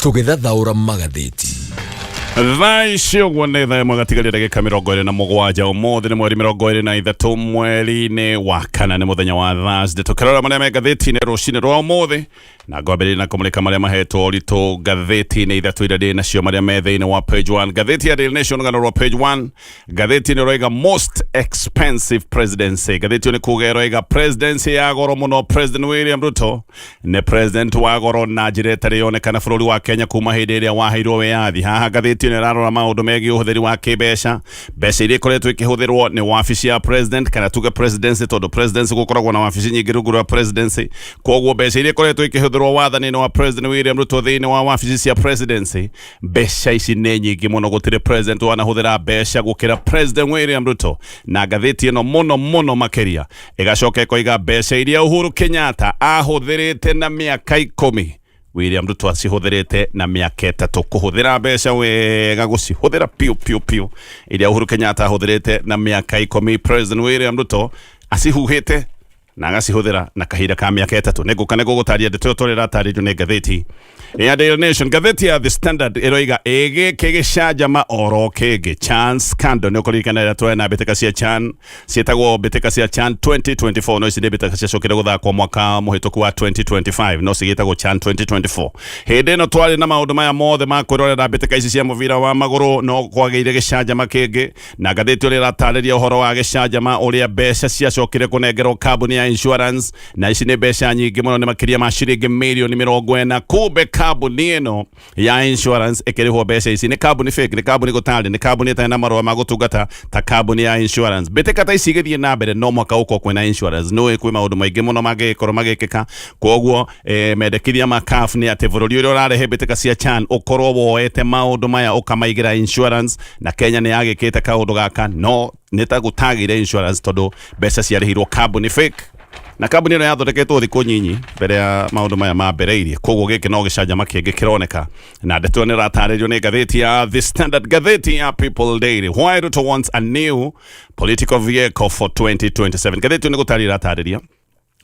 Tũgĩthathaũra magathĩti. Thaa ici ũguo nĩ thaa ĩmwe gatigaria ndagĩka 27. Ũmũthĩ nĩ mweri 23 mweri-inĩ wa kana, nĩ mũthenya wa Thursday. Tũkĩrora marĩa me ngathĩti-inĩ rũcinĩ rwa ũmũthĩ, na ngwambĩrĩria na kũmũrĩka marĩa mahetwo ũritũ ngathĩti-inĩ ithatũ iria ndĩ nacio, marĩa me thĩinĩ wa page 1. Ngathĩti ya Daily Nation, rũgano rwa page 1 ngathĩti ĩno ĩroiga "Most expensive presidency". Ngathĩti ĩyo nĩ kuga ĩroiga presidency ya goro mũno. President William Ruto nĩ president wa goro na njĩra ĩtarĩ yonekana bũrũri wa Kenya kuma hĩndĩ ĩrĩa waheirwo wĩyathi. Haha ngathĩti ĩno ĩrarora maũndũ megiĩ ũhũthĩri wa kĩmbeca, mbeca iria ikoretwo ikĩhũthĩrwo nĩ wabici ya president, kana tuge presidency, tondũ presidency gũkoragwo na wabici nyingĩ rungu rwa presidency. Koguo mbeca iria ikoretwo ikĩhũthĩrwo wathani-inĩ wa President William Ruto thĩinĩ wa wabici cia presidency, mbeca ici nĩ nyingĩ mũno. Gũtirĩ president wanahũthĩra mbeca gũkĩra President William Ruto. Na ngathĩti ĩno mũno mũno makĩria ĩgacoka ĩkoiga mbeca iria Uhuru Kenyatta ahũthĩrĩte na mĩaka 10, William Ruto acihũthĩrĩte na mĩaka 3. Kũhũthĩra mbeca wega, gũcihũthĩra piũ piũ piũ, iria Uhuru Kenyatta ahũthĩrĩte na mĩaka 10, President William Ruto acihuhĩte na agacihũthĩra na kahinda ka mĩaka 3. Nĩ ngũka nĩ gũgũtaria ndeto ĩyo tũrĩa ĩratarĩrio nĩ ngathĩti ya Daily Nation. Ngathĩti ya The Standard ĩroiga ĩ gĩkĩ gĩcanjama oro kĩngĩ, CHAN scandal. Nĩ ũkũririkana ĩrĩa twarĩ na mbĩtĩka cia CHAN, ciĩtagwo mbĩtĩka cia CHAN 2024, no ici nĩ mbĩtĩka ciacokire gũthakwo mwaka mũhĩtũku wa 2025, no cigĩtagwo CHAN 2024. Hĩndĩ ĩno twarĩ na maũndũ maya mothe ma kwĩrorera mbĩtĩka ici cia mũbira wa magũrũ, no kwagĩire gĩcanjama kĩngĩ. Na ngathĩti ũrĩa ĩratarĩria ũhoro wa gĩcanjama, ũrĩa mbeca ciacokire kũnengerwo kambuni ya insurance, na ici nĩ mbeca nyingĩ mũno, nĩ makĩria ma ciringi mirioni 40. Kumbe kambuni ĩno ya insurance ĩkĩrĩhwo mbeca ici nĩ kambuni fake, nĩ kambuni gũtarĩ, nĩ kambuni ĩtarĩ na marũa ma gũtungata ta kambuni ya insurance. Mbĩtĩka ta ici igĩthiĩ na mbere, no mwaka ũkorwo kwĩna insurance. Nĩ kwĩ maũndũ maingĩ mũno mangĩgĩkorwo magĩkĩka. Koguo mendekithia ma CAF nĩ atĩ bũrũri ũrĩa ũrarehe mbĩtĩka cia CHAN ũkorwo woete maũndũ maya ũkamaigĩra insurance. Na Kenya nĩ yagĩkĩte kaũndũ gaka, no nĩ ta gũtagĩire insurance, tondũ mbeca ciarĩhirwo kambuni fake, na kambuni ĩno yathondeketwo thikũ nyinyi mbere ya maũndũ maya mambĩrĩirie. Koguo gĩkĩ no gĩcanjama kĩngĩ kĩroneka, na ndeto ĩyo nĩ ĩratarĩrio nĩ ngathĩti ya The Standard. Ngathĩti ya People Daily, "Why Ruto wants a new political vehicle for 2027". Ngathĩti ĩyo nĩ gũtarĩria ĩratarĩria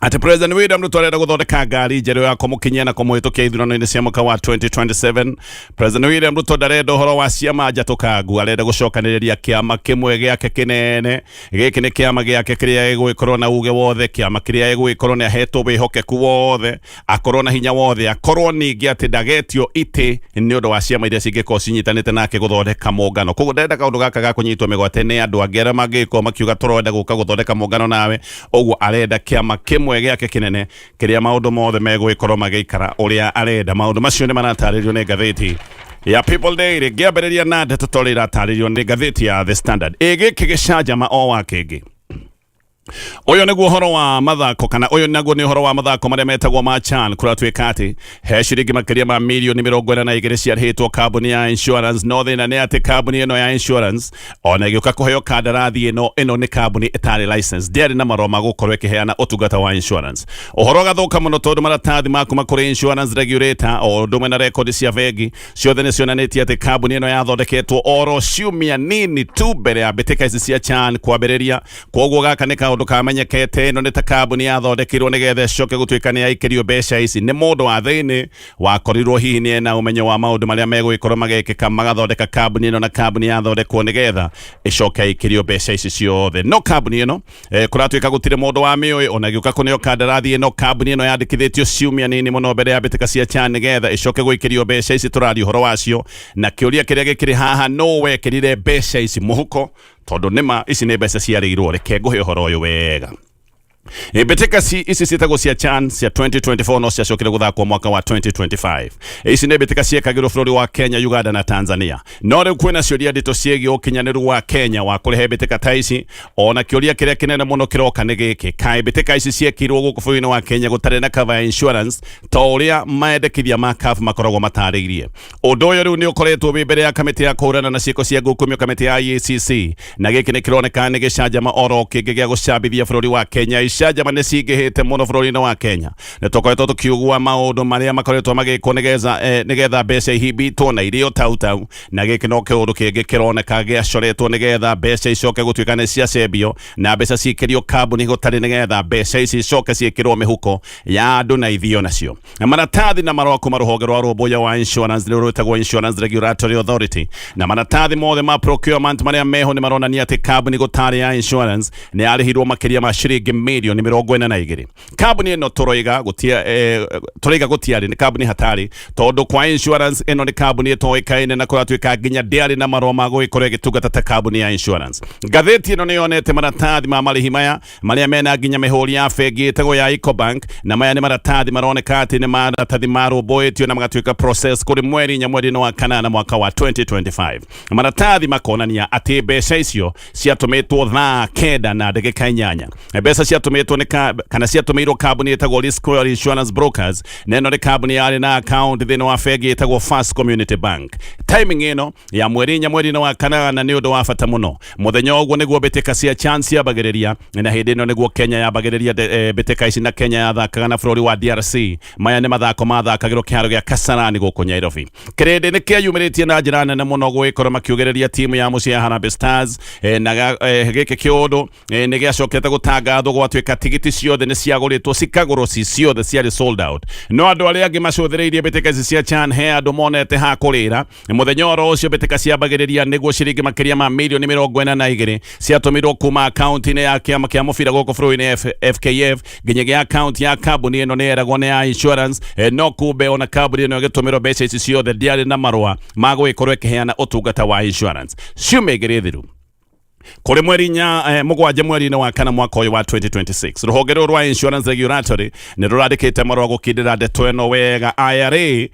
atĩ President William Ruto arenda gũthondeka ngari njerũ ya kũmũkinyia na kũmũhĩtũkia ithurano-inĩ cia mwaka wa 2027. President William Ruto ndarenda ũhoro wa ciama njatũkangu, arenda gũcokanĩrĩria kĩama kĩmwe gĩake kĩnene. Gĩkĩ nĩ kĩama gĩake kĩrĩa gĩgũgĩkorwo na uge wothe, kĩama kĩrĩa gĩgũgĩkorwo nĩ ahetwo wĩhokeku wothe, akorwo na hinya wothe, akorwo ningĩ atĩ ndagetio itĩ nĩ ũndũ wa ciama iria cingĩkorwo cinyitanĩte nake gũthondeka mũngano. Koguo ndarenda kaũndũ gaka ga kũnyitwo mĩgwate nĩ andũ angĩ arĩa mangĩgĩkorwo makiuga tũrenda gũka gũthondeka mũngano nawe. Ũguo arenda kĩama kĩmwe gĩake kĩnene kĩrĩa maũndũ mothe megũgĩkorwo magĩikara ũrĩa arenda. Maũndũ macio nĩ maratarĩrio nĩ ngathĩti ya People Daily. Ngĩambĩrĩria na ndeto torĩa iratarĩrio nĩ ngathĩti ya The Standard, ĩ gĩkĩ gĩcanjama o wa kĩngĩ. Ũyũ nĩguo ũhoro wa mathako, kana ũyũ naguo nĩ ũhoro wa mathako marĩa metagwo ma CHAN. Kũratuĩka atĩ he ciringi makĩria ma mirioni 42 ciarĩhĩtwo kambuni ya insurance. No thĩna nĩ atĩ kambuni ĩno ya insurance, ona ĩgĩũka kũheo kandarathi ĩno, ĩno nĩ kambuni ĩtarĩ license, ndĩarĩ na marũa ma gũkorwo ĩkĩheana ũtungata wa insurance. Ũhoro ũgathũka mũno tondũ maratathi ma kuma kũrĩ insurance regulator, o ũndũ ũmwe na rekondi cia bengi ciothe, nĩ cionanĩtie atĩ kambuni ĩno yathondeketwo oro ciumia nini tu mbere ya mbĩtĩka ici cia CHAN kwambĩrĩria. Koguo gaka nĩ kaũndũ kamenyekete, ĩno nĩ ta kambuni yathondekirwo nĩgetha ĩcoke gũtuĩka nĩ yaikĩrio mbeca ici nĩ mũndũ wa thĩinĩ wakorirwo hihi nĩ ena ũmenyo wa maũndũ marĩa megũgĩkorwo magekĩka, magathondeka kambuni ĩno, na kambuni yathondekwo nĩgetha ĩcoke ĩikĩrio mbeca ici ciothe. No kambuni ĩno kũratuĩka gũtirĩ mũndũ wa mĩũĩ ona gĩũka kũneo kandarathi ĩno. Kambuni ĩno yandĩkithĩtio ciumia nini mũno mbere ya mbĩtĩka cia CHAN nĩgetha ĩcoke gũikĩrio mbeca ici tũraria ũhoro wacio. Na kĩũria kĩrĩa gĩkĩrĩ haha, no wekĩrire mbeca ici mũhuko? Tondũ nĩma ici nĩ mbeca ciarĩirwo. Reke ngũhe ũhoro ũyũ wega. Mbĩtĩka ici ciĩtagwo cia CHAN cia 2024, no ciacokire gũthakwo mwaka wa 2025. Ici nĩ mbĩtĩka ciekagĩrwo bũrũri wa Kenya, Uganda na Tanzania. No rĩu kwĩna ciũria nditũ ciĩgiĩ ũkinyanĩru wa Kenya wa kũrehe mbĩtĩka ta ici. Ona kĩũria kĩrĩa kĩnene mũno kĩroka nĩ gĩkĩ: kaĩ mbĩtĩka ici ciekirwo gũkũ bũrũri-inĩ wa Kenya gũtarĩ na cover ya insurance ta ũrĩa maendekithia ma CAF makoragwo matarĩirie? Ũndũ ũyũ rĩu nĩ ũkoretwo wĩ mbere ya kamĩtĩ ya kũhũrana na ciĩko cia ngukumio, kamĩtĩ ya EACC, na gĩkĩ nĩ kĩroneka nĩ gĩcanjama oro kĩngĩ gĩa gũcambithia bũrũri wa Kenya. Ici Icanjama nĩ cingĩhĩte mũno bũrũri-inĩ wa Kenya. Nĩ tũkoretwo tũkiugua maũndũ marĩa makoretwo magĩkwo nĩgetha mbeca ihimbitwo na irio tautau, na gĩkĩ no kĩũndũ kĩngĩ kĩroneka gĩacoretwo nĩgetha mbeca icoke gũtuĩka nĩ ciacembio na mbeca cikĩrio kambuni gũtarĩ, nĩgetha mbeca ici icoke ciĩkĩrwo mĩhuko ya andũ na ithio nacio. Na maratathi na marũa kuma rũhonge rwa rũmbũiya wa insurance nĩ rwĩtagwo Insurance Regulatory Authority, na maratathi mothe ma procurement marĩa meho nĩ maronania atĩ kambuni gũtarĩ ya insurance nĩ yarĩhirwo makĩria ma ciringi mirioni 42. Kambuni ĩno tũroiga gũtia tũroiga gũtiarĩ nĩ kambuni hatari, tondũ kwa insurance ĩno nĩ kambuni ĩtoĩkaine na kũratuĩka nginya ndĩarĩ na marũa ma gũgĩkorwo ĩgĩtungata ta kambuni ya insurance. Ngathĩti ĩno nĩ yonete maratathi ma marĩhi maya marĩa mena nginya mĩhũri ya bengi ĩtagwo ya Ecobank, na maya nĩ maratathi maroneka atĩ nĩ maratathi marũmbũĩtio na magatuĩka process kũrĩ mweri 4 mweri-inĩ wa kanana mwaka wa 2025. Maratathi makonania atĩ mbeca icio ciatũmĩtwo thaa 9:08. Mbeca ciatũmĩtwo nĩ kana ciatũmĩirwo kambuni ĩtagwo Riskwell Insurance Brokers, na ĩno nĩ kambuni yarĩ na account thĩinĩ wa bengi ĩtagwo First Community Bank. Timing ĩno ya mweri 4 mweri-inĩ wa kanana nĩ ũndũ wa bata mũno. Mũthenya ũguo nĩguo mbĩtĩka cia CHAN ciambagĩrĩria, na hĩndĩ ĩno nĩguo Kenya yambagĩrĩria mbĩtĩka ici, na Kenya yathakaga na bũrũri wa DRC. Maya nĩ mathako mathakagĩrwo kĩharo gĩa Kasarani gũkũ Nairobi. Kĩrĩndĩ nĩ kĩeyumĩrĩtie na njĩra nene mũno gũgĩkorwo makiugĩrĩria timu ya mũciĩ ya Harambee Stars, na gĩkĩ kĩũndũ nĩ gĩacokete gũtangathwo gwatuĩka tigiti ciothe nĩ ciagũrĩtwo, cikagũrwo ci ciothe, ciarĩ sold out. No andũ arĩa angĩ macũthĩrĩirie mbĩtĩka ici cia CHAN, he andũ monete ha kũrĩra. Mũthenya oro ũcio mbĩtĩka ciambagĩrĩria nĩguo ciringi makĩria ma mirioni 42 ciatũmirwo kuma akaunti-inĩ ya kĩama kĩa mũbira gũkũ bũrũri-inĩ FKF nginyagia akaunti ya kambuni ĩno nĩ yeragwo nĩ ya insurance, no kumbe ona kambuni ĩno ĩgĩtũmĩrwo mbeca ici ciothe ndĩarĩ na marũa ma gũgĩkorwo ĩkĩheana ũtungata wa insurance. Ciumia 2 thiru, kũrĩ mweri 4 7 mweri-inĩ wa kana mwaka ũyũ wa 2026, rũhonge rũrũ rwa Insurance Regulatory nĩ rũrandĩkĩte marũa gũkindĩra ndeto ĩno wega. IRA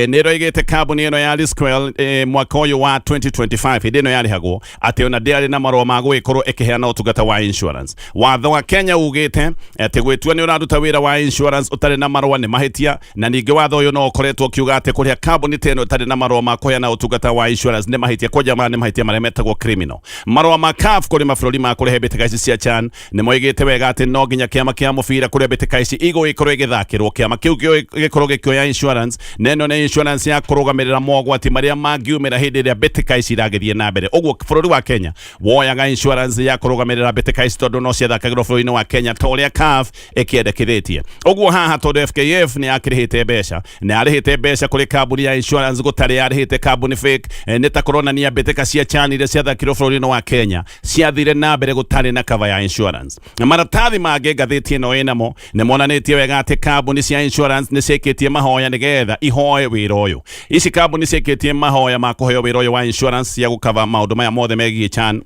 nĩ ĩroigĩte kambuni ĩno ya Riskwell mwaka ũyũ wa 2025 hĩndĩ ĩno yarĩhagwo atĩ ona ndĩarĩ na marũa ma gũgĩkorwo ĩkĩheana ũtungata wa insurance. Watho wa Kenya ugĩte atĩ gwĩtua nĩ ũraruta wĩra wa insurance ũtarĩ na marũa nĩ mahĩtia, na ningĩ watho ũyũ no ũkoretwo ũkiuga atĩ kũrĩha kambuni ta ĩno ĩtarĩ na marũa ma kũheana ũtungata wa insurance nĩ mahĩtia, kwanja maya nĩ mahĩtia marĩa metagwo criminal. Marũa ma CAF kũrĩ mabũrũri ma kũrehe mbĩtĩka ici cia CHAN nĩ moigĩte wega atĩ no nginya kĩama kĩa mũbira kũrĩa mbĩtĩka ici igũgĩkorwo ĩgĩthakĩrwo, kĩama kĩu gĩkorwo gĩkĩoya insurance, na ĩno nĩ insurance ya kũrũgamĩrĩra mogwati marĩa mangiumĩra hĩndĩ ĩrĩa mbĩtĩka ici iragĩthiĩ na mbere. Ũguo bũrũri wa Kenya woyaga insurance ya kũrũgamĩrĩra mbĩtĩka ici tondũ no ciathakagĩrwo bũrũri-inĩ wa Kenya ta ũrĩa CAF ĩkĩendekithĩtie. Ũguo haha tondũ FKF nĩ yakĩrĩhĩte mbeca, nĩ yarĩhĩte mbeca kũrĩ kambuni ya insurance gũtarĩ yarĩhĩte kambuni fake, nĩ ta kũronania mbĩtĩka cia CHAN iria ciathakirwo bũrũri-inĩ wa Kenya ciathire na mbere gũtarĩ na cover ya insurance. Na maratathi mangĩ ngathĩti ĩno ĩnamo nĩ monanĩtie wega atĩ kambuni cia insurance nĩ ciĩkĩtie mahoya nĩgetha ihoe wĩra ũyũ. Ici kambuni ciĩkĩtie mahoya ma kũheo wĩra ũyũ wa insurance cia gũkava maũndũ maya mothe megiĩ CHAN,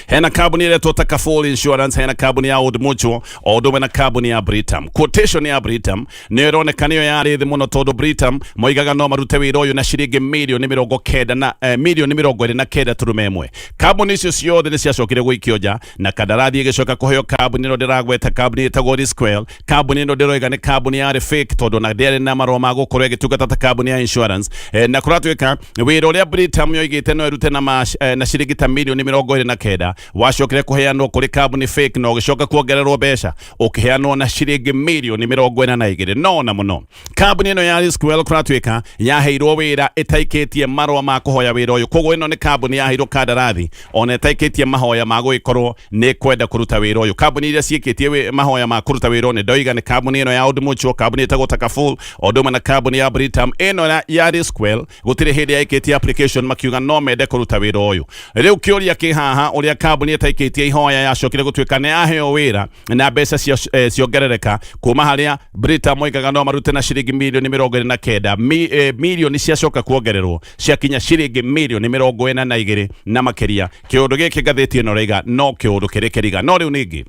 hena kambuni ĩretwo Takaful Insurance, hena kambuni ya Old Mutual, o ũndũ ũmwe na kambuni ya Britam. Quotation ya Britam nĩyo ĩroneka nĩyo yarĩ thĩ mũno, tondũ Britam moigaga no marute wĩra ũyũ na ciringi mirioni 90 na mirioni 29.1. Kambuni icio ciothe nĩ ciacokire gũikio nja na kandarathi ĩgĩcoka kũheo kambuni ĩno ndĩragweta, kambuni ĩtagwo Riskwell. Kambuni ĩno ndĩroiga nĩ kambuni yarĩ fake, tondũ ona ndĩarĩ na marũa ma gũkorwo ĩgĩtungata ta kambuni ya insurance, na kũratuĩka wĩra ũrĩa Britam yoigĩte no ĩrute na ciringi ta mirioni 29 wacokire kũheanwo kũrĩ kambuni fake na ũgĩcoka kuongererwo mbeca ũkĩheanwo na ciringi mirioni 42. No na mũno kambuni ĩno ya Riskwell kũratuĩka yaheirwo wĩra ĩtaikĩtie marũa ma kũhoya wĩra ũyũ. Koguo ĩno nĩ kambuni yaheirwo kandarathi ona ĩtaikĩtie mahoya ma gũgĩkorwo nĩ kwenda kũruta wĩra ũyũ. Kambuni iria ciĩkĩtie mahoya ma kũruta wĩra ũyũ nĩ ndoiga nĩ kambuni ĩno ya Old Mutual, kambuni ĩtagwo Takaful, o ũndũ ũmwe na kambuni ya Britam. Ĩno ya Riskwell gũtirĩ hĩndĩ yaikĩtie application makiuga no mende kũruta wĩra ũyũ. Rĩu kĩũria kĩ haha, ũrĩa kambuni ĩtaikĩtie ihoya yacokire gũtuĩka nĩ yaheo wĩra na mbeca ciongerereka kuma harĩa Britam moigaga no marute na ciringi mirioni 29, mirioni ciacoka kuongererwo ciakinya ciringi mirioni 42 na makĩria. Kĩũndũ gĩkĩ ngathĩti ĩno raiga no kĩũndũ kĩrĩ kĩriga. No rĩu ningĩ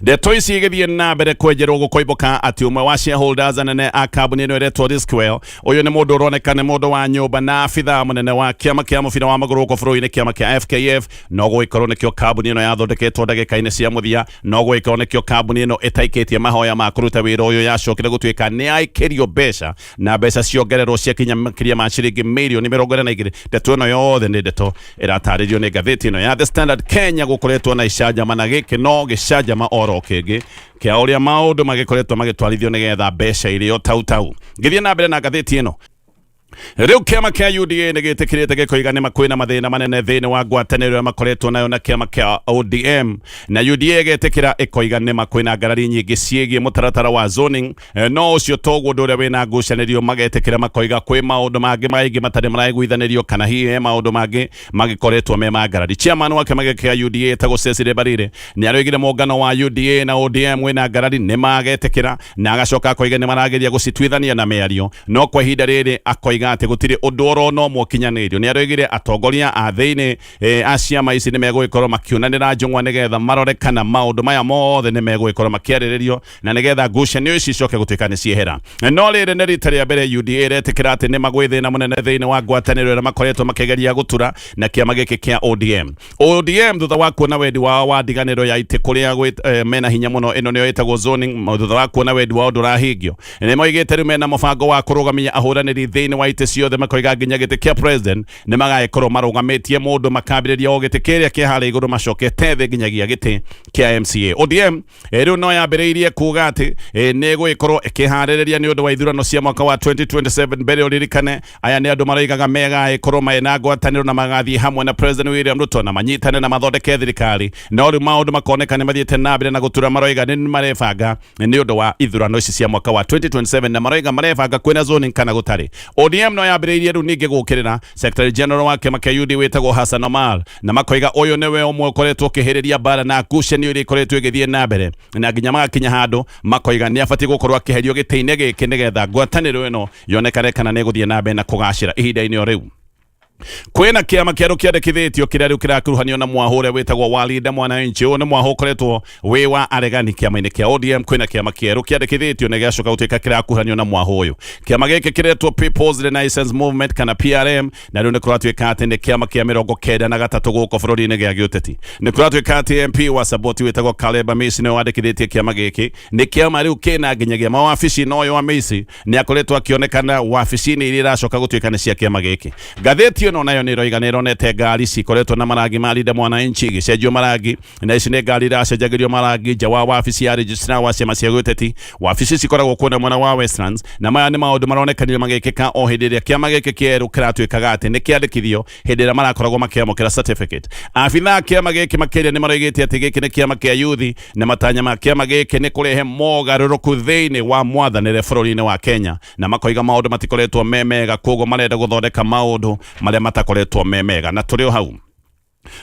ndeto ici igĩthiĩ na mbere kwenjerwo, gũkoimbũka atĩ ũmwe wa shareholders anene a kambuni ĩno ĩretwo Riskwell, ũyũ nĩ mũndũ ũroneka nĩ mũndũ wa nyũmba na abithaa mũnene wa kĩama kĩa mũbira wa magũrũ gũkũ bũrũri-inĩ, kĩama kĩa FKF. No gũgĩkorwo nĩkĩo kambuni ĩno yathondeketwo ndagĩka-inĩ cia mũthia, no gũgĩkorwo nĩkĩo kambuni ĩno ĩtaikĩtie mahoya ma kũruta wĩra ũyũ yacokire gũtuĩka nĩ yaikĩrio mbeca na mbeca ciongererwo ciakinya makĩria ma ciringi mirioni 42. Ndeto ĩno yothe nĩ ndeto ĩratarĩrio nĩ ngathĩti ĩno ya The Standard. Kenya gũkoretwo na icanjama, na gĩkĩ no gĩcanjama. kĩama oro kĩngĩ kĩa ũrĩa maũndũ magĩkoretwo magĩtwarithio nĩgetha mbeca irĩo tau tau. Ngĩthiĩ na mbere na ngathĩti ĩno, rĩu kĩama kĩa UDA nĩ gĩtĩkĩrĩte gĩkoiga nĩ kwĩna mathĩna manene thĩinĩ wa ngwatanĩro ĩrĩa makoretwo nayo na kĩama kĩa ODM, na UDA ĩgetĩkĩra ĩkoiga nĩ kwĩna ngarari nyingĩ ciĩgiĩ mũtaratara wa zoning. No ũcio toguo ũndũ ũrĩa wĩna ngucanĩrio, magetĩkĩra makoiga kwĩ maũndũ mangĩ maingĩ matarĩ maraiguithanĩrio kana hihi he maũndũ mangĩ magĩkoretwo me ma ngarari. Chairman wa kĩama gĩkĩ kĩa UDA etagwo Cecily Mbarire nĩ aroigire mũngano wa UDA na ODM wĩna ngarari, nĩ magetĩkĩra, na agacoka akoiga nĩ marageria gũcituithania na mĩario, no kwa ihinda rĩrĩ akoiga atĩ gũtirĩ ũndũ oro no ũmwe ũkinyanĩirio. Nĩ aroigire atongoria a thĩinĩ a ciama ici nĩ megũgĩkorwo makĩonanĩra njũng'wa nĩgetha marore kana maũndũ maya mothe nĩ megũgĩkorwo makĩarĩrĩrio na nĩgetha ngucanio ici icoke gũtuĩka nĩ ciehera. No rĩrĩ nĩ rita rĩa mbere UDA ĩretĩkĩra atĩ nĩ magwĩ thĩna mũnene thĩinĩ wa ngwatanĩro ĩrĩa makoretwo makĩgeria gũtura na kĩama gĩkĩ kĩa ODM. ODM thutha wa kuona wendi wao wa ndiganĩro ya itĩ kũrĩa mena hinya mũno, ĩno nĩyo ĩtagwo zoning, thutha wa kuona wendi wao ndũrahingio, nĩ moigĩte rĩu mena mũbango wa kũrũgamia ahũranĩri thĩinĩ wa itĩ ciothe, makoiga nginya gĩtĩ kĩa president nĩ magagĩkorwo marũgamĩtie mũndũ, makambĩrĩria o gĩtĩ kĩrĩa kĩa harĩa igũrũ macokete thĩ nginyagia gĩtĩ kĩa MCA. ODM rĩu no yambĩrĩirie kuga atĩ nĩ ĩgũgĩkorwo ĩkĩharĩrĩria nĩ ũndũ wa ithurano cia mwaka wa 2027. Mbere ũririkane aya nĩ andũ maroigaga megagĩkorwo mena ngwatanĩro na magathiĩ hamwe na President William Ruto na manyitane na mathondeke thirikari, no rĩu maũndũ makoneka nĩ mathiĩte na mbere na gũtura, maroiga nĩ marebanga nĩ ũndũ wa ithurano ici cia mwaka wa 2027, na maroiga marebanga kwĩna zoning kana gũtarĩ. ODM no yambĩrĩirie rĩu ningĩ gũkĩrĩra Secretary General wa kĩama kĩa UD wĩtagwo Hassan Omar, na makoiga ũyũ nĩwe ũmwe ũkoretwo ũkĩhĩrĩria mbara na ngucanio iria ikoretwo ĩgĩthiĩ na mbere, na nginya magakinya handũ makoiga nĩ abatiĩ gũkorwo akĩherio gĩtĩ-inĩ gĩkĩ nĩgetha ngwatanĩro ĩno yonekane kana nĩ ĩgũthiĩ na mbere na kũgacĩra. Ihinda-inĩ o rĩu kwĩna kĩama kĩerũ kĩandĩkithĩtio kĩrĩa rĩu kĩrakuruhanio na mwahũ ũrĩa wĩtagwo wa Linda Mwananchi. Ũyũ nĩ mwahũ ũkoretwo wĩ wa aregani kĩama-inĩ kĩa ODM. Kwĩna kĩama kĩerũ kĩandĩkithĩtio na gĩacoka gũtuĩka kĩrakuruhanio na mwahũ ũyũ. Kĩama gĩkĩ kĩretwo People's Renaissance Movement kana PRM, na rĩu nĩ kũratuĩka atĩ nĩ kĩama kĩa 93 gũkũ bũrũri-inĩ gĩa gĩũteti. Nĩ kũratuĩka atĩ MP wa Saboti wĩtagwo Caleb Amisi nĩwe wandĩkithĩtie kĩama gĩkĩ. Nĩ kĩama rĩu kĩna nginyagia mawabici, na ũyũ Amisi nĩ akoretwo akĩonekana wabici-inĩ iria iracoka gũtuĩka nĩ cia kĩama gĩkĩ. Ngathĩti ĩno nayo nĩ ĩroiga nĩ ĩronete ngari cikoretwo na marangi ma Linda Mwananchi igĩcenjio marangi, na ici nĩ ngari iracenjagĩrio marangi nja wa wabici ya registrar wa ciama cia gĩũteti. Wabici cikoragwo kũrĩa mwena wa Westlands, na maya nĩ maũndũ maronekanire magĩkĩka o hĩndĩ ĩrĩa kĩama gĩkĩ kĩerũ kĩratuĩkaga atĩ nĩ kĩandĩkithio, hĩndĩ ĩrĩa marakoragwo makĩamũkĩra certificate. Abithaa a kĩama gĩkĩ makĩria nĩ maroigĩte atĩ gĩkĩ nĩ kĩama kĩa yuthi, na matanya ma kĩama gĩkĩ nĩ kũrehe mogarũrũku thĩinĩ wa mwathanĩre bũrũri-inĩ wa Kenya, na makoiga maũndũ matikoretwo me mega, koguo marenda gũthondeka maũndũ marĩa matakoretwo me mega. Na tũrĩ o hau,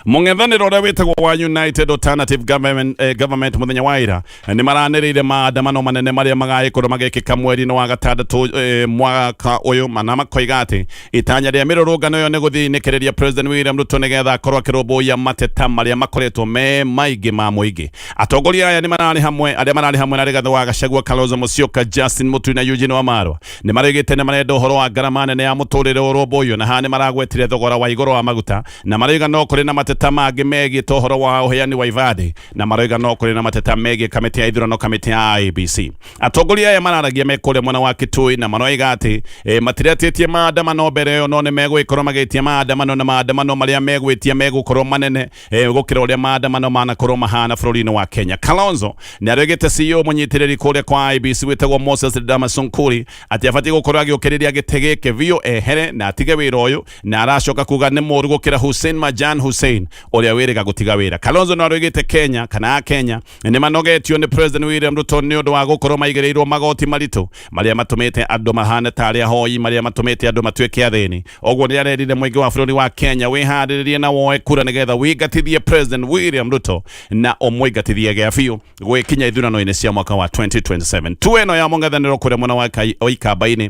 mũng'ethanĩro ũrĩa wĩtagwo wa United Alternative Government, Government mũthenya wa ira nĩ maranĩrĩire maandamano manene marĩa magagĩkorwo magĩkĩka mweri-inĩ wa gatandatũ mwaka ũyũ, na makoiga atĩ itanya rĩa mĩrũrũngano ĩyo nĩ gũthinĩkĩrĩria President William Ruto nĩgetha akorwo akĩrũmbũiya mateta marĩa makoretwo me maingĩ ma mũingĩ. Atongoria aya nĩ mararĩ hamwe, arĩa mararĩ hamwe na Rigathĩ wa Gachagua, Kalonzo Musyoka, Justin Muturi na Eugene Wamalwa, nĩ maroigĩte nĩ marenda ũhoro wa ngarama nene ya mũtũrĩre ũrũmbũiyo, na haha nĩ maragwetire thogora wa igũrũ wa maguta, na maroiga no kũrĩ na mateta mangĩ megiĩ ta ũhoro wa ũheani wa ibandĩ, na maroiga no kũrĩ na mateta megiĩ kamĩtĩ ya ithurano, kamĩtĩ ya IEBC. Atongoria aya mararagia me kũrĩa mwena wa Kitui, na maroiga atĩ matiretĩtie maandamano mbere ĩyo, no nĩ megũgĩkorwo magĩtia maandamano, na maandamano marĩa megwĩtia megũkorwo manene gũkĩra ũrĩa maandamano manakorwo mahana bũrũri-inĩ wa Kenya. Kalonzo nĩ aregete CEO mũnyitĩrĩri kũrĩa kwa IEBC wĩtagwo Moses Dama Sunkuri atĩ abatiĩ gũkorwo agĩũkĩrĩria gĩtĩ gĩkĩ biũ, ehere na atige wĩra ũyũ, na aracoka kuga nĩ mũru gũkĩra Hussein Majan Hussein ũrĩa wĩrĩga gũtiga wĩra. Kalonzo no aroigĩte Kenya kana a Kenya nĩ manogetio nĩ President William Ruto nĩ ũndũ wa gũkorwo maigĩrĩirwo magoti maritũ marĩa matũmĩte andũ mahane tarĩ ahoi, marĩa matũmĩte andũ matuĩke athĩni. Ũguo nĩ arerire mũingĩ wa bũrũri wa Kenya wĩharĩrĩrie na woe kura nĩgetha wĩingatithie President William Ruto na ũmũingatithie gĩa biũ gwĩkinya ithurano-inĩ cia mwaka wa 2027. Tu ĩno ya mũng'ethanĩro kũrĩa mwena wa Ikamba-inĩ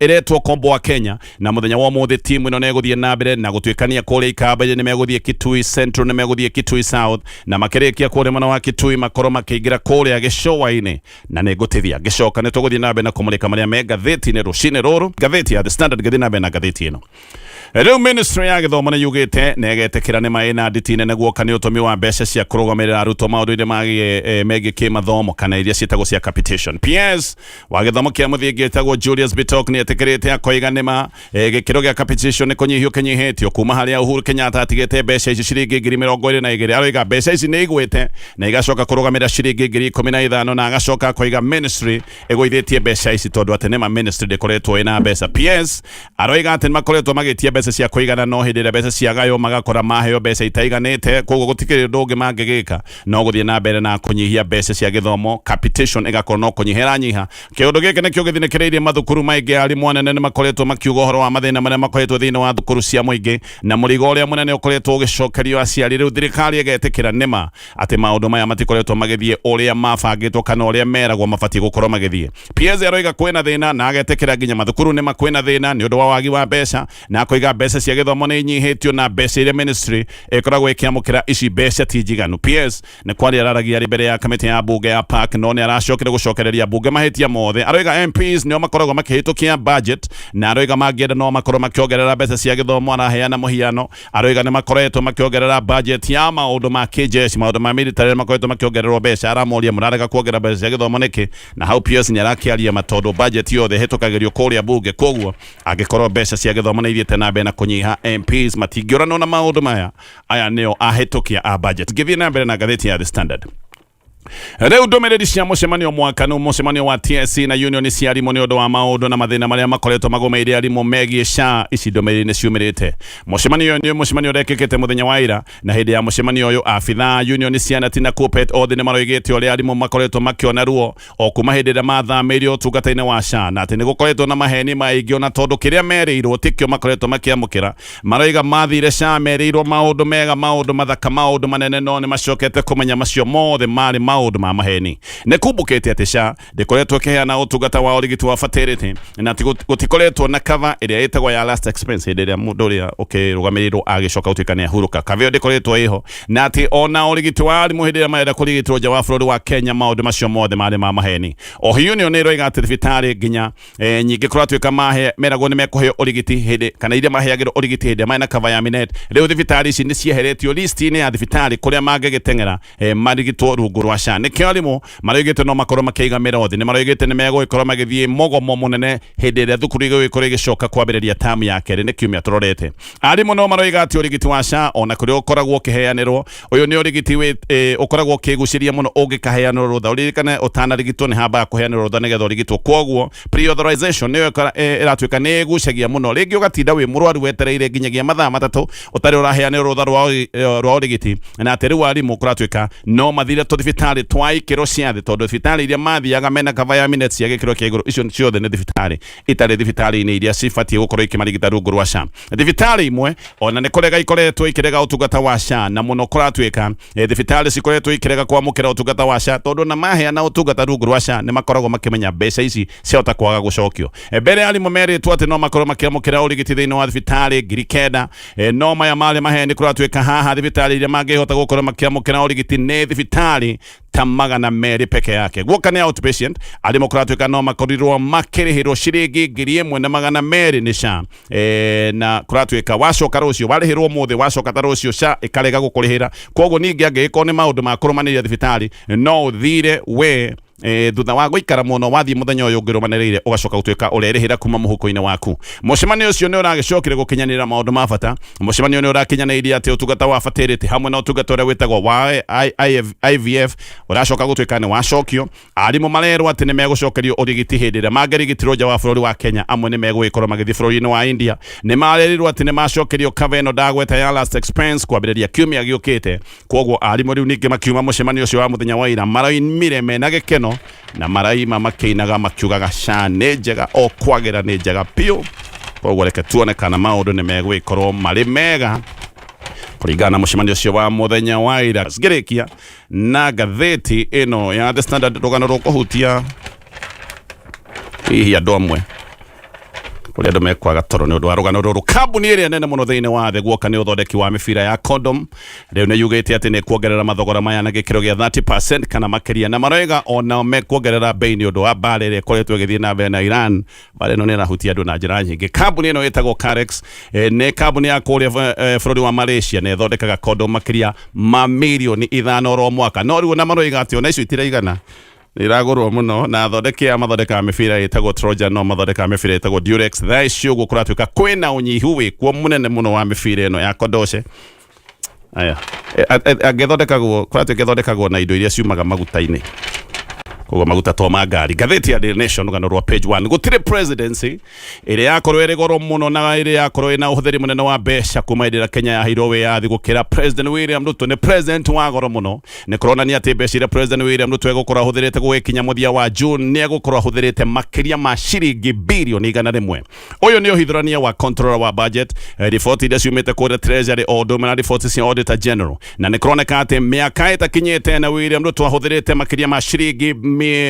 ĩretwo Kombo wa Kenya, na mũthenya wa ũmũthĩ timu ĩno nĩ ĩgũthiĩ na mbere na gũtuĩkania kũrĩa Ikamba-inĩ. Nĩ megũthiĩ Kitui Central, nĩ megũthiĩ Kitui South, na makĩrĩkia kũrĩa mwena wa Kitui makorwo makĩingĩra kũrĩa gĩcũa-inĩ, na nĩ ngũtithia ngĩcoka nĩ tũgũthiĩ na mbere na kũmũrĩka marĩa me ngathĩti-inĩ rũcinĩ rũrũ. Ngathĩti ya The Standard, ngĩthiĩ na mbere na ngathĩti ĩno. Rĩu ministry ya gĩthomo nĩ yugĩte na ĩgetĩkĩra nĩ maĩ na nditi nene guoka nĩ ũtũmi wa mbeca cia kũrũgamĩrĩra arutwo maũndũ-inĩ megiĩ kĩmathomo kana iria ciĩtagwo cia capitation. PS wa gĩthomo kĩa mũthingi ĩtagwo Julius Bitok nĩ etĩkĩrĩte akoiga nĩma gĩkĩro gĩa capitation nĩ kũnyihio kĩnyihĩtio kuma harĩa Uhuru Kenyatta atigĩte mbeca ici ciringi 22,000. Aroiga mbeca ici nĩ igwĩte na igacoka kũrũgamĩrĩra ciringi 15,000, na agacoka akoiga ministry ĩgũithĩtie mbeca ici tondũ atĩ nĩma ministry ndĩkoretwo ĩna mbeca. PS aroiga atĩ nĩmakoretwo magĩtia mbeca cia kũigana, no hĩndĩ ĩrĩa mbeca ciagaywo magakora maheo mbeca itaiganĩte, koguo gũtikĩrĩ ũndũ ũngĩ mangĩgĩka no gũthiĩ na mbere na kũnyihia mbeca cia gĩthomo. Capitation ĩgakorwo no kũnyiha ĩranyiha. Kĩũndũ gĩkĩ nĩkĩo gĩthinĩkĩrĩirie mathukuru maingĩ. Arimũ anene nĩ makoretwo makiuga ũhoro wa mathĩna marĩa makoretwo thĩinĩ wa thukuru cia mũingĩ na mũrigo ũrĩa mũnene ũkoretwo ũgĩcokerio aciari. Rĩu thirikari ĩgetĩkĩra nĩma atĩ maũndũ maya matikoretwo magĩthiĩ ũrĩa mabangĩtwo kana ũrĩa meragwo mabatiĩ gũkorwo magĩthiĩ. PS aroiga kwĩna thĩna na agetĩkĩra nginya mathukuru nĩma kwĩna thĩna nĩ ũndũ wa wagi wa mbeca, na akoiga mbeca cia gĩthomo nĩ inyihĩtio na mbeca iria ministry ĩkoragwo ĩkĩamũkĩra ici mbeca ti njiganu. PS nĩ kwaria araragia arĩ mbere ya kamĩtĩ ya bunge ya PAC, no nĩ aracokire gũcokereria bunge mahĩtia mothe. Aroiga MPs nĩo makoragwo makĩhĩtũkia budget, na aroiga mangĩenda no makorwo makĩongerera mbeca cia gĩthomo. Araheana mũhiano, aroiga nĩ makoretwo makĩongerera budget ya maũndũ ma kĩjeshi, maũndũ ma military nĩ makoretwo makĩongererwo mbeca. Aramoria, mũrarega kuongerera mbeca cia gĩthomo nĩkĩ? Na hau PS nĩ arakĩaria ma tondũ budget yothe ĩhĩtũkagĩrio kũrĩa bunge, koguo angĩkorwo mbeca cia gĩthomo nĩ ithiĩte na mbere na kũnyiha, MPs matingĩũranwo na maũndũ maya, aya nĩo ahĩtũkia a budget. Ngĩthiĩ na mbere na ngathĩti ya The Standard, rĩu ndũmĩrĩri cia mũcemanio mwakanu, mũcemanio wa TSC na union cia arimũ nĩ ũndũ wa maũndũ na mathĩna marĩa makoretwo magũmĩire arimũ megiĩ SHA, ici ndũmĩrĩri nĩ ciumĩrĩte. Mũcemanio ũyũ nĩ mũcemanio ũrekĩkĩte mũthenya wa ira, na hĩndĩ ya mũcemanio ũyũ abithaa union cia nati na KUPPET othe nĩ maroigĩte ũrĩa arimũ makoretwo makĩona ruo o kuma hĩndĩ ĩrĩa mathamĩirio ũtungata-inĩ wa SHA, na atĩ nĩ gũkoretwo na maheni maingĩ ona tondũ kĩrĩa merĩirwo tikĩo makoretwo makĩamũkĩra. Maroiga mathire SHA merĩirwo maũndũ mega, maũndũ mathaka, maũndũ manene, no nĩ macokete kũmenya macio mothe marĩ maũndũ ma maheni. Nĩ kumbũkĩte atĩ SHA ndĩkoretwo ĩkĩheana ũtungata wa ũrigiti wa fertility, na gũtikoretwo na cover ĩrĩa ĩtagwo ya last expense hĩndĩ ĩrĩa mũndũ ũrĩa ũkĩrũgamĩrĩirwo agĩcoka gũtuĩka nĩ ahurũka. Cover ĩyo ndĩkoretwo ĩho, na atĩ ona ũrigiti wa arimũ hĩndĩ ĩrĩa marenda kũrigitwo nja wa bũrũri wa Kenya, maũndũ macio mothe marĩ ma maheni. O union nĩ ĩroiga atĩ thibitarĩ nginya nyingĩ kũratuĩka mahe meragwo nĩ mekũheo ũrigiti hĩndĩ kana iria maheagĩrwo ũrigiti hĩndĩ ĩrĩa marĩ na cover ya Minet, rĩu thibitarĩ ici nĩ cieheretio list-inĩ ya thibitarĩ kũrĩa mangĩgĩteng'era marigitwo rungu rwa SHA. Nĩkĩo arimũ maroigĩte no makorwo makĩiga mĩro thĩ. Nĩ maroigĩte nĩ megũgĩkorwo magĩthiĩ mũgomo mũnene hĩndĩ ĩrĩa thukuru igũgĩkorwo ĩgĩcoka kwambĩrĩria tamu ya kerĩ, nĩ kiumia tũrorete. Arimũ no maroiga atĩ ũrigiti wa SHA ona kũrĩa ũkoragwo ũkĩheanĩrwo, ũyũ nĩ ũrigiti ũkoragwo ũkĩgucĩria mũno ũngĩkaheanĩrwo rũtha. Ũririkane ũtanarigitwo nĩ hambaga kũheanĩrwo rũtha nĩgetha ũrigitwo, koguo pre-authorization nĩyo ĩratuĩka nĩ ĩgucagia mũno. Rĩngĩ ũgatinda wĩ mũrwaru wetereire nginyagia mathaa 3 ũtarĩ ũraheanĩrwo rũtha rwa ũrigiti, na atĩ rĩu arimũ kũratuĩka no mathire tũthibitarĩ twa ikĩro cia thĩ, tondũ thibitarĩ iria mathiaga mena cover ya Minet cia gĩkĩro kĩa igũrũ, icio ciothe nĩ thibitarĩ itarĩ thibitarĩ-inĩ iria cibatiĩ gũkorwo ikĩmarigita rungu rwa SHA. Thibitarĩ imwe ona nĩ kũrega ikoretwo ikĩrega ũtungata wa SHA, na mũno kũratuĩka thibitarĩ cikoretwo ikĩrega kwamũkĩra ũtungata wa SHA, tondũ na maheana ũtungata rungu rwa SHA nĩ makoragwo makĩmenya mbeca ici ciahota kwaga gũcokio. Mbere arimũ merĩtwo atĩ no makorwo makĩamũkĩra ũrigiti thĩinĩ wa thibitarĩ 9,000, no maya marĩ maheni. Kũratuĩka haha thibitarĩ iria mangĩhota gũkorwo makĩamũkĩra ũrigiti nĩ thibitarĩ ta 200 peke yake. Guoka nĩ outpatient, arimũ kũratuĩka no makorirwo makĩrĩhĩrwo ciringi 1,200 nĩ SHA, na kũratuĩka wacoka rũciũ, warĩhĩrwo ũmũthĩ, wacoka ta rũciũ SHA ĩkarega gũkũrĩhĩra. Koguo ningĩ angĩgĩkorwo nĩ maũndũ ma kũrũmanĩrĩra thibitarĩ, no ũthire we thutha wa gũikara mũno, wathiĩ mũthenya ũyũ ũngĩ ũrũmanĩrĩire ũgacoka gũtuĩka ũrerĩhĩra kuma mũhuko-inĩ waku. Mũcemanio ũcio nĩ ũragĩcokire gũkinyanĩra maũndũ ma bata. Mũcemanio nĩ ũrakinyanĩirie atĩ ũtungata wa fertility hamwe na ũtungata ũrĩa wĩtagwo wa IVF ũracoka gũtuĩka nĩ wacokio. Arimũ marerwo atĩ nĩ megũcokerio ũrigiti hĩndĩ ĩrĩa mangĩrigitĩrwo nja wa bũrũri wa Kenya, amwe nĩ megũgĩkorwo magĩthiĩ bũrũri-inĩ wa India. Nĩ marerirwo atĩ nĩ macokerio cover ĩno ndagweta ya last expense kwambĩrĩria kiumia gĩũkĩte. Koguo arimũ rĩu ningĩ makiuma mũcemanio ũcio wa mũthenya wa ira maraimire mena gĩkeno na maraima makĩinaga makiugaga SHA nĩ njega, o kwagĩra nĩ njega biũ. Koguo reke tuone kana maũndũ nĩ megũgĩkorwo marĩ mega kũringana na mũcemanio ũcio wa mũthenya wa ira. Ngĩrĩkia na ngathĩti ĩno ya The Standard, rũgano rũkũhutia hihi andũ amwe. Ũrĩa andũ mekwaga toro nĩ ũndũ wa rũgano rũrũ. Kambuni ĩrĩa nene mũno thĩinĩ wa thĩ guoka nĩ ũthondeki wa mĩbira ya condom rĩu nĩ yugĩte atĩ nĩ kuongerera mathogora maya na gĩkĩro gĩa 30% kana makĩria, na maroiga onao mekuongerera bei nĩ ũndũ wa mbara ĩrĩa ĩkoretwo ĩgĩthiĩ na mbere na Iran. Mbara ĩno nĩ ĩrahutia andũ na njĩra nyingĩ. Kambuni ĩno ĩtagwo Carex, nĩ kambuni ya kũrĩa bũrũri wa Malaysia na ĩthondekaga condom makĩria ma mirioni 5 oro mwaka, no rĩu ona maroiga atĩ ona icio itiraigana, nĩ iragũrwo mũno. Na athondeki aya mathondekaga mĩbira ĩtagwo Trojan, no mathondekaga mĩbira ĩtagwo Durex. Thaa ici ũguo kũratuĩka kwĩna ũnyihu wĩkuo mũnene mũno wa mĩbira ĩno ya kondoce. Aya, angĩthondekagwo, kũratuĩka ĩthondekagwo na indo iria ciumaga maguta-inĩ, koguo maguta to ma ngari. Ngathĩti ya Daily Nation, rũgano rwa page 1: gũtirĩ presidency ĩrĩa yakorwo ĩrĩ goro mũno na ĩrĩa yakorwo ĩna ũhũthĩri mũnene wa mbeca kuma hĩndĩ ĩrĩa Kenya yaheirwo wĩyathi gũkĩra President William Ruto. Nĩ president wa goro mũno. Nĩ kũronania atĩ mbeca iria President William Ruto egũkorwo ahũthĩrĩte gũgĩkinya mũthia wa June, nĩ egũkorwo ahũthĩrĩte makĩria ma ciringi birioni 100. Ũyũ nĩ ũhithũrania wa controller wa budget, riboti iria ciumĩte kũrĩa Treasury o ũndũ ũmwe na riboti cia Auditor General, na nĩ kũroneka atĩ mĩaka ĩtakinyĩte na William Ruto ahũthĩrĩte makĩria ma ciringi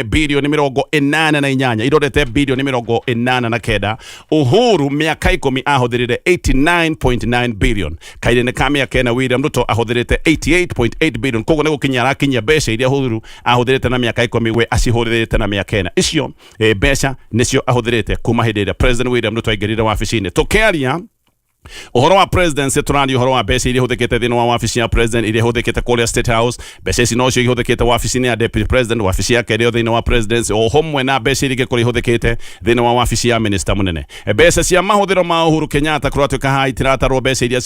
birioni 88, irorete birioni 89. Uhuru mĩaka 10 ahũthĩrire 89.9 billion. Kairĩ-inĩ ka mĩaka 4 William Ruto ahũthĩrĩte 88.8 billion. Koguo nĩ gũkinyia arakinyia mbeca iria Uhuru ahũthĩrĩte na mĩaka 10, we acihũthĩrĩte na mĩaka 4. Icio mbeca nĩcio ahũthĩrĩte kuma hĩndĩ ĩrĩa President William Ruto aingĩrire wabici-inĩ. Tũkĩaria ũhoro wa presidency, tũraria ũhoro wa mbeca iria ihũthĩkĩte thĩinĩ wa wabici ya president, iria ihũthĩkĩte kũrĩa State House. Mbeca ici nocio ihũthĩkĩte wabici-inĩ ya deputy president, wabici yake ĩrĩa thĩinĩ wa presidency, o hamwe na mbeca iria ingĩkorwo ihũthĩkĩte thĩinĩ wa wabici ya minister mũnene. Mbeca cia mahũthĩro ma Uhuru Kenyatta, kũratuĩka haha itiratarwo mbeca iria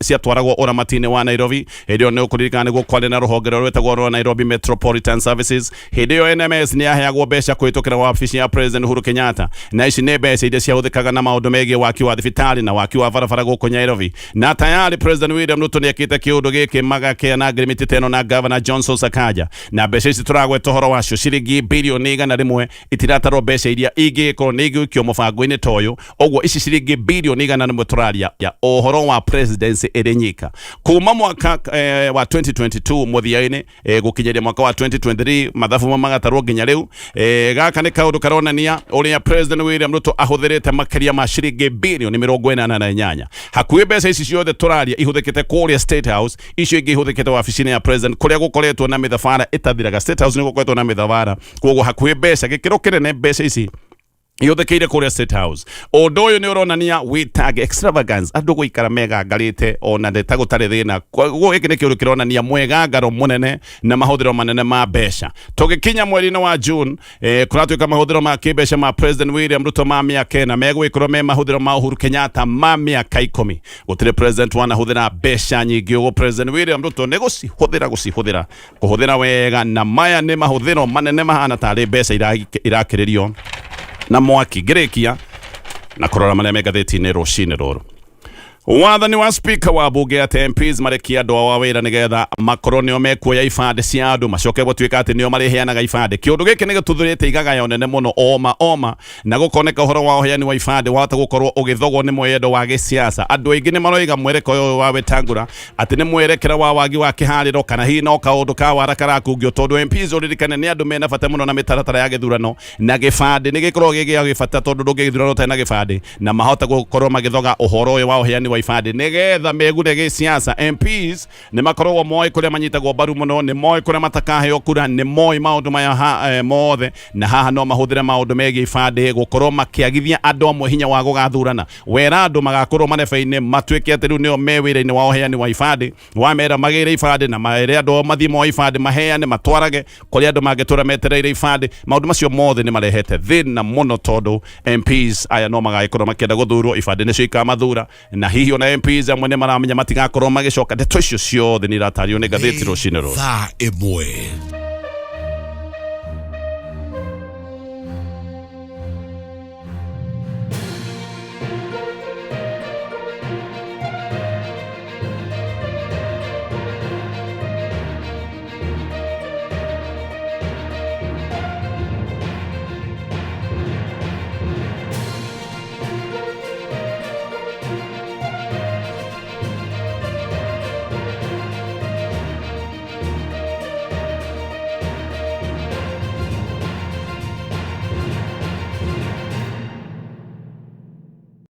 ciatwaragwo ũramati-inĩ wa Nairobi. Hĩndĩ ĩyo nĩ ũkũririkana nĩguo kwarĩ na rũhonge rũrĩa rwĩtagwo rwa Nairobi Metropolitan Services. Hĩndĩ ĩyo NMS nĩ yaheagwo mbeca kũhĩtũkĩra wabici ya President Uhuru Kenyatta, na ici nĩ mbeca iria ciahũthĩkaga na maũndũ megiĩ waki wa thibitarĩ na waki wa barabara gũkũ Nairobi. Na tayari President William Ruto nĩ ekĩte kĩũndũ gĩkĩ magakĩana ngirimiti ta ĩno na Governor Johnson Sakaja. Na mbeca ici tũragweta ũhoro wacio, ciringi birioni 100, itiratarwo mbeca iria ingĩgĩkorwo nĩ igũikio mũbango-inĩ ta ũyũ. Ũguo ici ciringi birioni 100 tũraria ya ũhoro wa presidency ĩrĩ nyika kuma mwaka wa 2022 mũthia-inĩ gũkinyĩria mwaka wa 2023, mathabu ma magatarwo nginya rĩu. Gaka nĩ kaũndũ karonania ũrĩa President William Ruto ahũthĩrĩte makĩria ma ciringi birioni 88. Hakuhĩ mbeca ici ciothe tũraria ihũthĩkĩte kũrĩa State House, icio ingĩ ihũthĩkĩte wabici-inĩ ya president kũrĩa gũkoretwo na mĩthabara ĩtathiraga. State House nĩ gũkoretwo na mĩthabara, koguo hakuhĩ mbeca, gĩkĩro kĩnene, mbeca ici ihũthĩkĩire kũrĩa State House. Ũndũ ũyũ nĩ ũronania wĩtang extravagance, andũ gũikara megangarĩte ona nĩ ta gũtarĩ thĩna. Koguo gĩkĩ nĩ kĩũndũ kĩronania mwegangaro mũnene na mahũthĩro manene ma mbeca. Tũgĩkinya mweri-inĩ wa June, kũratuĩka mahũthĩro ma kĩmbeca ma President William Ruto ma mĩaka 4 megũgĩkorwo me mahũthĩro ma Uhuru Kenyatta ma mĩaka 10. Gũtirĩ president wanahũthĩra mbeca nyingĩ ũguo. President William Ruto nĩ gũcihũthĩra, gũcihũthĩra, kũhũthĩra wega, na maya nĩ mahũthĩro manene mahana tarĩ mbeca irakĩrĩrio na mwaki. Ngĩrĩkia na kũrora marĩa me ngathĩti-inĩ rũcinĩ rũrũ, wathani wa speaker wa bunge atĩ MPs marekia andũ ao a wĩra nĩgetha makorwo nĩo mekuoya ibandĩ cia andũ, macoke gũtuĩka atĩ nĩo marĩheanaga ibandĩ. Kĩũndũ gĩkĩ nĩ gĩtuthũrĩte igagayo nene mũno oma oma, na gũkoneka ũhoro wa ũheani wa ibandĩ wahota gũkorwo ũgĩthogwo nĩ mwendo wa gĩsiasa. Andũ aingĩ nĩ maroiga mwerekeo ũyũ wa Wetangula atĩ nĩ mwerekera wa wagi wa kĩharĩro, kana hihi no kaũndũ ka wara karakungio, tondũ MPs, ũririkane, nĩ andũ mena bata mũno na mĩtaratara ya gĩthurano, na gĩbandĩ nĩ gĩkoragwo gĩ gĩa gĩbata, tondũ ndũngĩgĩthurano ũtarĩ na gĩbandĩ, na mahota gũkorwo magĩthoga ũhoro ũyũ wa ũheani wa ibandĩ nĩgetha megune gĩsiasa. MPs nĩ makoragwo moĩ kũrĩa manyitagwo mbaru mũno, nĩ moĩ kũrĩa matakaheo kura, nĩ moĩ maũndũ maya mothe, na haha no mahũthĩre maũndũ megiĩ ibandĩ gũkorwo makĩagithia andũ amwe hinya wa gũgathurana. Wera andũ magakorwo marebe-inĩ matuĩke atĩ rĩu nĩo me wĩra-inĩ wa ũheani wa ibandĩ, wamera magĩre ibandĩ na mere andũ ao mathiĩ moe ibandĩ, maheane, matwarage kũrĩa andũ mangĩtũra metereire ibandĩ. Maũndũ macio mothe nĩ marehete thĩna mũno, tondũ MPs aya no magagĩkorwo makĩenda gũthurwo, ibandĩ nĩcio ikamathura, na hihi ona MPs amwe nĩ maramenya matigakorwo magĩcoka. Ndeto icio ciothe nĩ iratario nĩ ngathĩti rũcinĩ rũrũ. Thaa 1.